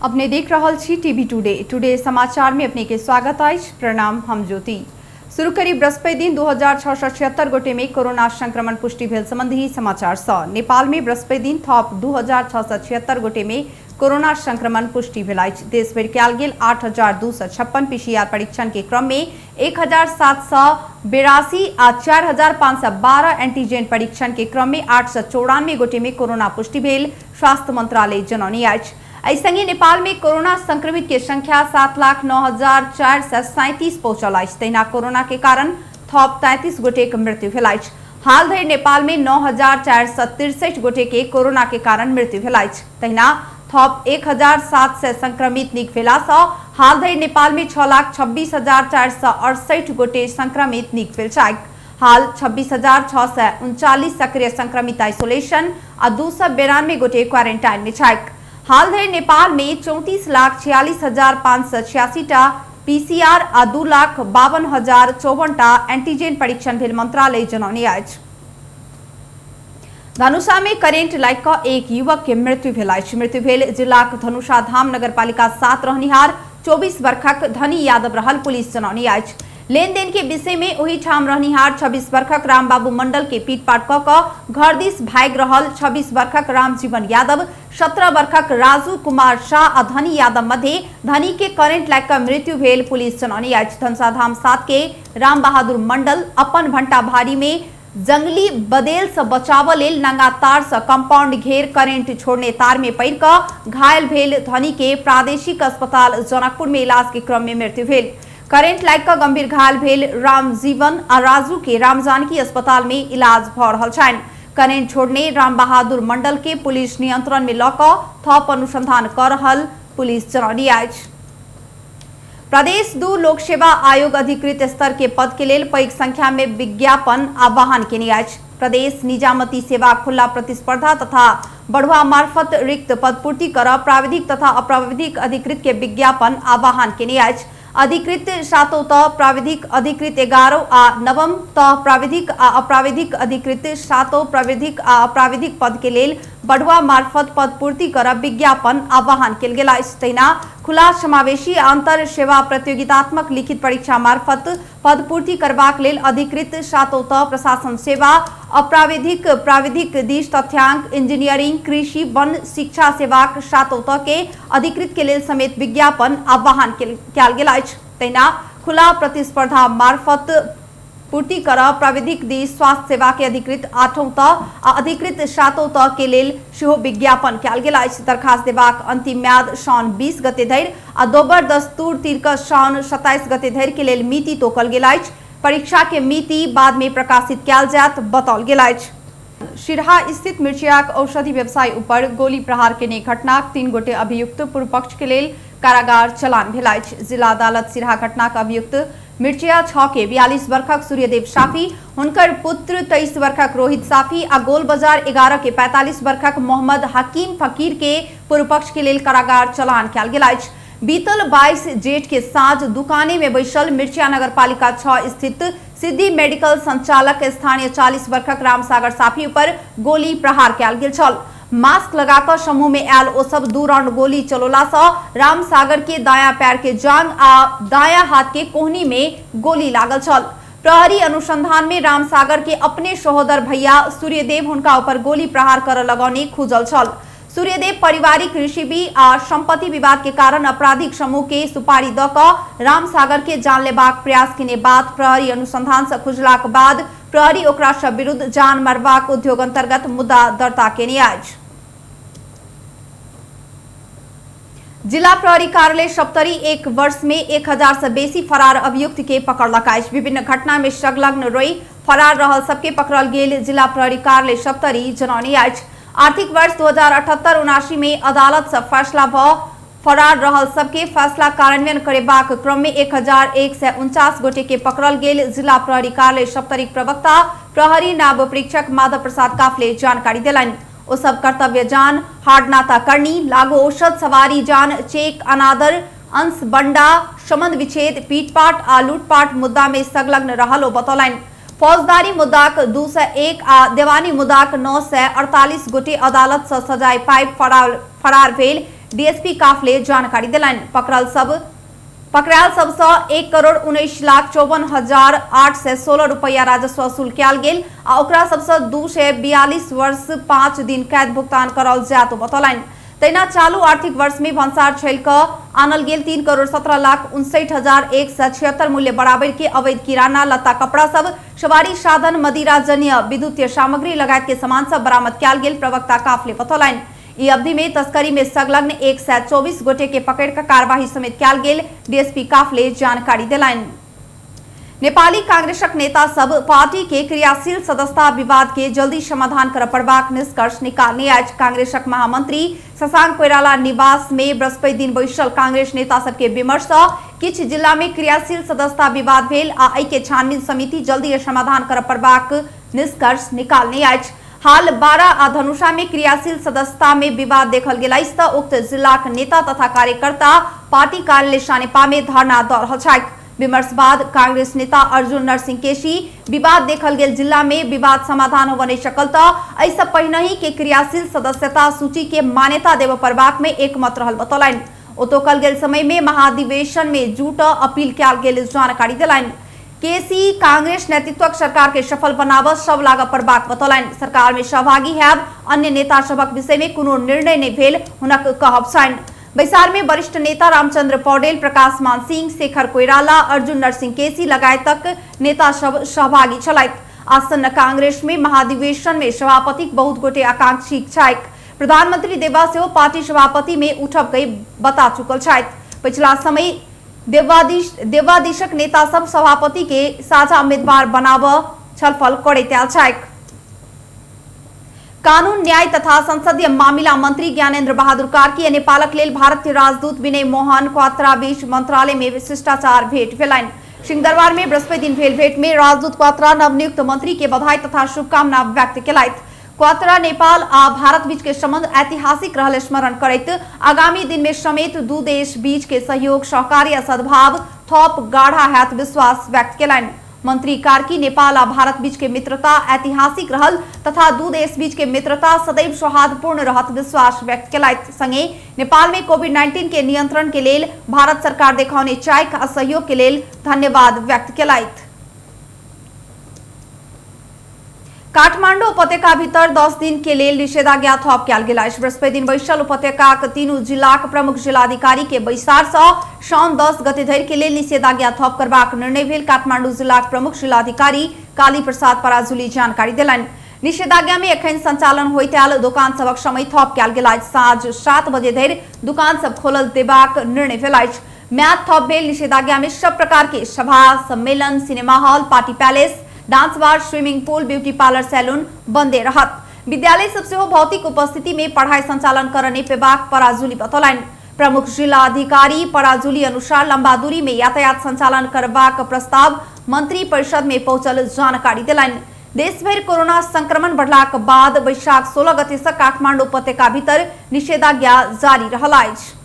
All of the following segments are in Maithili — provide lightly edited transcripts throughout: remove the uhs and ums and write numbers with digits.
अपने देख रहल छी टीवी टुडे। टुडे समाचार में अपने के स्वागत अछि। प्रणाम, हम ज्योति। शुरू करी बृहस्पति दिन 2676 गोटे में कोरोना संक्रमण पुष्टि भेल संबंधी समाचार सँ। नेपाल में बृहस्पति दिन थप 2676 गोटे में कोरोना संक्रमण पुष्टि भेल अछि। देश भरि कयल गेल 8256 पीसीआर परीक्षण के क्रम में 1782 आ 4512 एंटीजन परीक्षण के क्रम में 894 गोटे में कोरोना पुष्टि भेल स्वास्थ्य मंत्रालय जनौने अछि। एहि संगे नेपाल में कोरोना संक्रमित के संख्या 7,09,437 पहुंचल अछि। तहिना कोरोना के कारण थप 33 गोटे के मृत्यु भेल अछि। हाल धरि नेपाल में 9,463 गोटे के कोरोना के कारण मृत्यु भेल अछि। तहिना थप 1,700 संक्रमित निक भेला सँ हाल धरि नेपाल में 6,26,468 गोटे संक्रमित निक भेल छथि। हाल 26,639 सक्रिय संक्रमित आइसोलेशन आ 292 गोटे क्वारेंटाइन में छथि। हाल धरि नेपाल में 34,46,586 टा पीसीआर आ 2,52,054 टा एंटीजन परीक्षण भेल मंत्रालय जनौने अछि। धनुषा में करेंट लागि कऽ एक युवक के मृत्यु भेल अछि। मृत्यु भेल जिलाक धनुषा धाम नगरपालिका 7 रहनिहार 24 वर्षक धनी यादव रहल पुलिस जनौने अछि। लेनदेन के विषय में ओहि ठाम रहनिहार 26 वर्षक रामबाबू मंडल के पीटपाट कऽ कऽ घर दिस भागि रहल 26 वर्षक रामजीवन यादव, 17 वर्षक राजू कुमार शाह आ धनी यादव मध्य धनी के करेंट लागि कऽ मृत्यु भेल पुलिस जनौने अछि। धनुषाधाम 7 के राम बहादुर मंडल अपन भंटा भारी में जंगली बदेल से बचाव लेल नंगा तार से कंपाउंड घेर करेंट छोड़ने तार में पड़ि कऽ घायल भेल धनी के प्रादेशिक अस्पताल जनकपुर में इलाज के क्रम में मृत्यु भेल। करेंट लागि कऽ गंभीर घायल भेल रामजीवन आ राजू के रामजानकी अस्पताल में इलाज भऽ रहल छनि। करेंट छोड़ने राम बहादुर मंडल के पुलिस नियंत्रण में लऽ कऽ थप अनुसंधान कऽ रहल पुलिस जनौने अछि। प्रदेश 2 लोक सेवा आयोग अधिकृत स्तर के पद के लेल पैघ संख्या में विज्ञापन आह्वान केने अछि। प्रदेश निजामती सेवा खुला प्रतिस्पर्धा तथा बढ़ुआ मार्फत रिक्त पदपूर्ति कर प्राविधिक तथा अप्राविधिक अधिकृत के विज्ञापन आह्वान केने अछि। अधिकृत 7 तह, प्राविधिक अधिकृत 11 आ 9 तह, प्राविधिक आ अप्राविधिक अधिकृत 7 प्राविधिक आ अप्राविधिक पद के लेल बढ़ुआ मार्फत पदपूर्ति कर विज्ञापन आह्वान कयल गेल अछि। तहिना खुला समावेशी अंतर सेवा प्रतियोगितात्मक लिखित परीक्षा मार्फत पदपूर्ति करबाक लेल अधिकृत 7 तह, प्रशासन सेवा, अप्राविधिक, प्राविधिक दिश तथ्यांक, इंजीनियरिंग, कृषि, वन, शिक्षा सेवाक 7 तह के अधिकृत के लेल समेत विज्ञापन आह्वान कयल गेल अछि। तहिना खुला प्रतिस्पर्धा मार्फत पूर्ति कर प्राविधिक दिश स्वास्थ्य सेवा के अधिकृत 8 तह आ अधिकृत 7 तह के लेल सेहो विज्ञापन कयल गेल अछि। दरखास्त देबाक अंतिम म्याद साउन 20 गते धरि आ दोबर दस्तूर तीर कऽ साउन 27 गते धरि के लेल मिति तोकल गेल अछि। परीक्षा के मिति बाद में प्रकाशित कयल जायत बताओल गेल अछि। सिरहा स्थित मिर्चियाक औषधि व्यवसायी ऊपर गोली प्रहार केने घटनाक 3 गोटे अभियुक्त पूर्व पक्ष के लेल कारागार चलान भेल अछि। जिला अदालत सिरहा घटनाक अभियुक्त मिर्चिया 6 के 42 वर्षक सूर्यदेव साफी, हुनकर पुत्र 23 वर्षक रोहित साफी आ गोल बाजार 11 के 45 वर्षक मोहम्मद हकीम फकीर के पूर्व पक्ष के लेल कारागार चलान कयल गेल अछि। बीतल 22 जेठ के साँझ दुकाने में बैसल मिर्चिया नगरपालिका 6 स्थित सिद्धि मेडिकल संचालक स्थानीय 40 वर्षक रामसागर साफी पर गोली प्रहार कयल गेल छल। मास्क लगाकर समूह में आयल ओ सब 2 राउंड गोली चलोला सँ रामसागर के दायां पैर के जांग आ दायां हाथ के कोहनी में गोली लागल छल। प्रहरी अनुसंधान में रामसागर के अपने सहोदर भैया सूर्यदेव हुनका ऊपर गोली प्रहार कर लगौने खुजल छल। सूर्यदेव पारिवारिक ऋषिबी आ संपत्ति विवाद के कारण आपराधिक समूह के सुपारी द कऽ रामसागर के जान लेबाक प्रयास केने बाद प्रहरी अनुसंधान से खुजलाक बाद प्रहरी ओकरा सब विरुद्ध जान मारबाक उद्योग अंतर्गत मुद्दा दर्ता केने अछि। जिला प्रहरी कार्यालय सप्तरी एक वर्ष में 1000 से बेसी फरार अभियुक्त के पकड़लक अछि। विभिन्न घटना में संलग्न रही फरार रहल सबके पकड़ल गेल जिला प्रहरी कार्यालय सप्तरी जनौने अछि। आर्थिक वर्ष 2078-79 में अदालत से फैसला भ फरार रहल सबके फैसला कार्यान्वयन करेबाक क्रम में 1149 गोटे के पकड़ल गेल जिला प्रहरी कार्यालय सप्तरी प्रवक्ता प्रहरी नायब परीक्षक माधव प्रसाद काफले जानकारी देलनि। ओ सब कर्तव्य जान, हार्ड नाता करनी, लागू औषध, सवारी जान, चेक अनादर, अंश बंडा, संबंध विच्छेद, पीटपाट आ लूटपाट मुद्दा में संलग्न रहल ओ बतौलनि। फौजदारी मुद्दाक 201 आ देवानी मुद्दाक 948 गोटे अदालत से सजाय पाइप फरार भेल डीएसपी काफले जानकारी देलनि। पकड़ायल सबसँ 1,19,54,816 रुपैया राजस्व वसूल कयल गेल आ ओकरा सबसँ 242 वर्ष 5 दिन कैद भुगतान करल जायत बतौलनि। तहिना चालू आर्थिक वर्ष में भन्सार छलि कऽ आनल गेल 3,17,59,176 मूल्य बराबर के अवैध किराना, लत्ता कपड़ा सब, सवारी साधन, मदिरा जन्य विद्युतीय सामग्री लगायत के सामान सब बरामद कयल गेल प्रवक्ता काफले बतौलनि। ई अवधि में तस्करी में संलग्न 124 गोटे के पकड़ कर कार्यवाही समेत कयल गेल डीएसपी काफले जानकारी देलनि। नेपाली कांग्रेसक नेता सब पार्टी के क्रियाशील सदस्यता विवाद के जल्दी समाधान कर पड़बाक निष्कर्ष निकालने अछि। कांग्रेसक महामंत्री शशांक कोइराला निवास में बृहस्पति दिन बैसल कांग्रेस नेता सबके विमर्श किछु जिला में क्रियाशील सदस्यता विवाद भेल आ एहि के छानबीन समिति जल्दी समाधान कर पड़बाक निष्कर्ष निकालने अछि। हाल 12 आ धनुषा में क्रियाशील सदस्यता में विवाद देखल गेल अछि त उक्त जिलाक नेता तथा कार्यकर्ता पार्टी कार्यालय सानेपा में धरना दऽ रहल छथि। विमर्श बाद कांग्रेस नेता अर्जुन नरसिंह केसी विवाद देखल गेल जिला में विवाद समाधान होबय नहि सकल त एहि पहिनहि के क्रियाशील सदस्यता सूची के मान्यता देबय पड़बाक में एकमत रहल बतौलनि। ओतोकल गेल समय में महाधिवेशन में जुट अपील कयल गेल जानकारी देलनि। केसी कांग्रेस नेतृत्वक सरकार के सफल बनाबऽ सब लागऽ पड़बाक बतौलनि। सरकार में सहभागी हैब अन्य नेता सभक विषय में कोनो निर्णय नहि भेल हुनक कहब छनि। बैसार में वरिष्ठ नेता रामचंद्र पौडेल, प्रकाश मान सिंह, शेखर कोइराला, अर्जुन नरसिंह केसी लगायतक नेता सब सहभागी छलथि। आसन्न कांग्रेस में महाधिवेशन में सभापति बहुत गोटे आकांक्षी छथि। प्रधानमंत्री देवा सेहो पार्टी सभापति में उठब के बता चुकल छथि। पिछला समय देवाधीशक नेता सब सभापति के साझा उम्मीदवार बनाबऽ छलफल करैत आयल छथि। कानून न्याय तथा संसदीय मामिला मंत्री ज्ञानेन्द्र बहादुर कार्की नेपालक लेल भारतीय राजदूत विनय मोहन क्वात्रा बीच मंत्रालय में शिष्टाचार भेंट भेलनि। सिंहदरबार में बृहस्पति दिन भेल भेंट में राजदूत क्वात्रा नवनियुक्त मंत्री के बधाई तथा शुभकामना व्यक्त केलथि। क्वात्रा नेपाल आ भारत बीच के संबंध ऐतिहासिक रहल स्मरण करैत आगामी दिन में समेत दू देश बीच के सहयोग, सहकार्य आ सद्भाव थप गाढ़ा हैत विश्वास व्यक्त केलनि। मंत्री कार्की नेपाल आ भारत बीच के मित्रता ऐतिहासिक रहल तथा दू देश बीच के मित्रता सदैव सौहार्दपूर्ण रहत विश्वास व्यक्त केलथि। संगे नेपाल में कोविड-19 के नियंत्रण के लेल भारत सरकार देखौने चाइक आ सहयोग के लेल धन्यवाद व्यक्त केलथि। काठमांडू उपत्यका भीतर 10 दिन के लेल निषेधाज्ञा थप कयल गेल अछि। बृहस्पति दिन बैसल उपत्यकाक तीनू जिलाक प्रमुख जिलाधिकारी के बैसार सँ साउन 10 गते धरि के लेल निषेधाज्ञा थप करबाक निर्णय भेल काठमांडू जिलाक प्रमुख जिलाधिकारी काली प्रसाद पराजुली जानकारी देलनि। निषेधाज्ञा में एखन संचालन होइत आयल दोकान सभक समय थप कयल गेल अछि। साँझ 7 बजे धरि दुकान सब खोलल देबाक निर्णय भेल अछि। म्याद थप भेल निषेधाज्ञा में सब प्रकार के सभा, सम्मेलन, cinema hall, party palace, dance bar, swimming pool, beauty parlour, salon बंदे रहत। विद्यालय सब सेहो भौतिक उपस्थिति में पढ़ाई संचालन कर नहि पेबाक पराजुली बतौलनि। प्रमुख जिला अधिकारी पराजुली अनुसार लंबा दूरी में यातायात संचालन करबाक प्रस्ताव मंत्री परिषद में पहुंचल जानकारी देलनि। देश भरि कोरोना संक्रमण बढ़लाक बाद वैशाख 16 गते से काठमांडू उपत्यका भीतर निषेधाज्ञा जारी रहल अछि।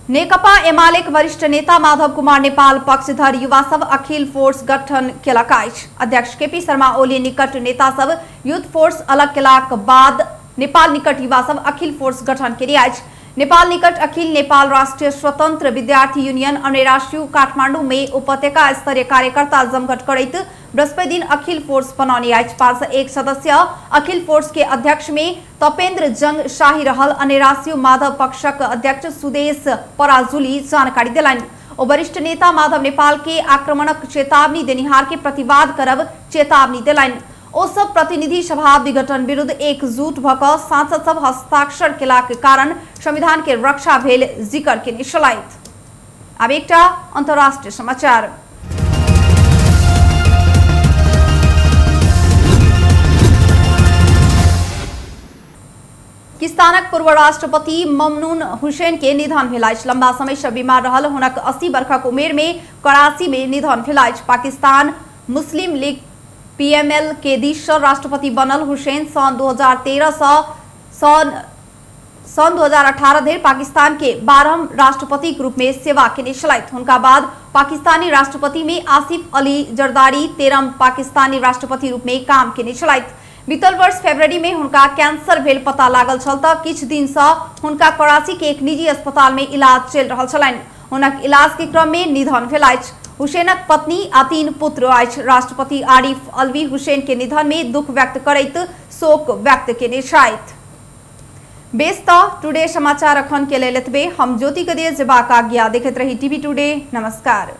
नेकपा एमालेक वरिष्ठ नेता माधव कुमार नेपाल पक्षधर युवा सब अखिल फोर्स गठन केलक अछि। अध्यक्ष केपी शर्मा ओली निकट नेता सब यूथ फोर्स अलग केलाक बाद नेपाल निकट युवा सब अखिल फोर्स गठन केने अछि। नेपाल निकट अखिल नेपाल राष्ट्रिय स्वतंत्र विद्यार्थी यूनियन अनेराष्ट्रीय काठमांडू में उपत्यका स्तरीय कार्यकर्ता जमघट करैत बृहस्पति दिन अखिल फोर्स बनौने अछि। 501 सदस्य अखिल फोर्स के अध्यक्ष में तपेंद्र जंग शाही रहल अनेराष्ट्रीय माधव पक्षक अध्यक्ष सुदेश पराजुली जानकारी देलनि। ओ वरिष्ठ नेता माधव नेपाल के आक्रमणक चेतावनी देनिहार के प्रतिवाद करब चेतावनी देलनि। ओ सब प्रतिनिधि सभा विघटन विरुद्ध एकजुट भऽ कऽ सांसद सब हस्ताक्षर केलाक कारण संविधान के रक्षा भेल जिक्र केने छलथि। आब एकटा अंतर्राष्ट्रीय समाचार। पाकिस्तानक पूर्व राष्ट्रपति ममनून हुसैन के निधन भेल अछि। लंबा समय से बीमार रहल हुनक 80 वर्षक उमेर में कराची में निधन भेल अछि। पाकिस्तान मुस्लिम लीग पीएमएल के दिस राष्ट्रपति बनल हुसैन सन 2013 से सन 2018 धरि पाकिस्तान के 12 राष्ट्रपति के रूप में सेवा केने छलथि। हुनका बाद पाकिस्तानी राष्ट्रपति में आसिफ अली जरदारी 13 पाकिस्तानी राष्ट्रपति रूप में काम केने छलथि। बीतल वर्ष फरवरी में हुनका कैंसर भेल पता लागल छल त किछु दिन से हुनका कराची के एक निजी अस्पताल में इलाज चलि रहल छलनि। हुनक इलाज के क्रम में निधन भेल अछि। हुसैनक पत्नी आ 3 पुत्र अछि। राष्ट्रपति आरिफ अलवी हुसैन के निधन में दुख व्यक्त करैत शोक व्यक्त केने छथि। बेस त टुडे समाचार अखन के लेल एतबे। हम ज्योति के दिए जेबाक आज्ञा। देखैत रही टीवी टुडे। नमस्कार।